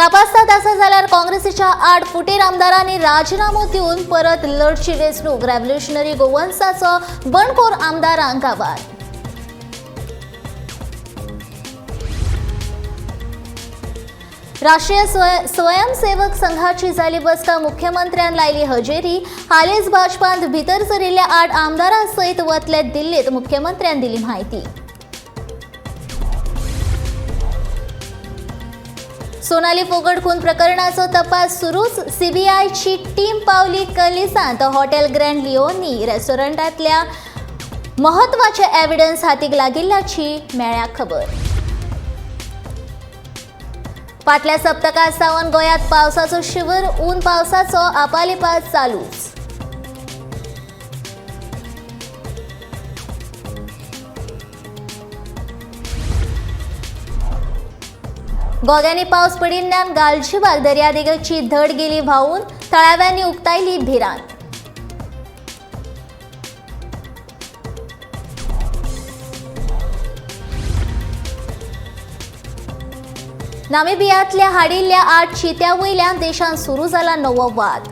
कापास्ताद आसा जाल्यार काँग्रेसीच्या 8 फुटीर आमदारांनी राजिनामो दिवन परत लढची वेंचणूक. रेव्होल्युशनरी गोवन्साचो बंडखोर आमदारांक आव्हान. राष्ट्रीय स्वयंसेवक संघाची झाली बसका. मुख्यमंत्र्यान लायली हजेरी. हालींच भाजपांत भितर सरिल्ल्या 8 आमदारां सयत वतले दिल्लीत. मुख्यमंत्र्यान दिली म्हायती. सोनाली फोगट खून प्रकरणाचो तपास सुरूच. सीबीआयची टीम पावली कलिसांत. हॉटेल ग्रँड लिओनी रेस्टॉरंटांतल्या महत्वाचे एव्हिडन्स हातीक लागिल्ल्याची मेळ्ळ्या खबर. फाटल्या सप्तकात सावन गोंयांत पावसाचो शिवर. ऊन पावसाचो आपालिपा चालूच. गोग्यांनी पावस पडिल्ल्यान गालजीबाग दर्यादेगेची धड गेली व्हांवून. थळाव्यांनी उक्तायली भिरांत. नामिबियांतल्या हाडिल्ल्या 8 चित्या वयल्यान देशांत सुरू जाला नवो वाद.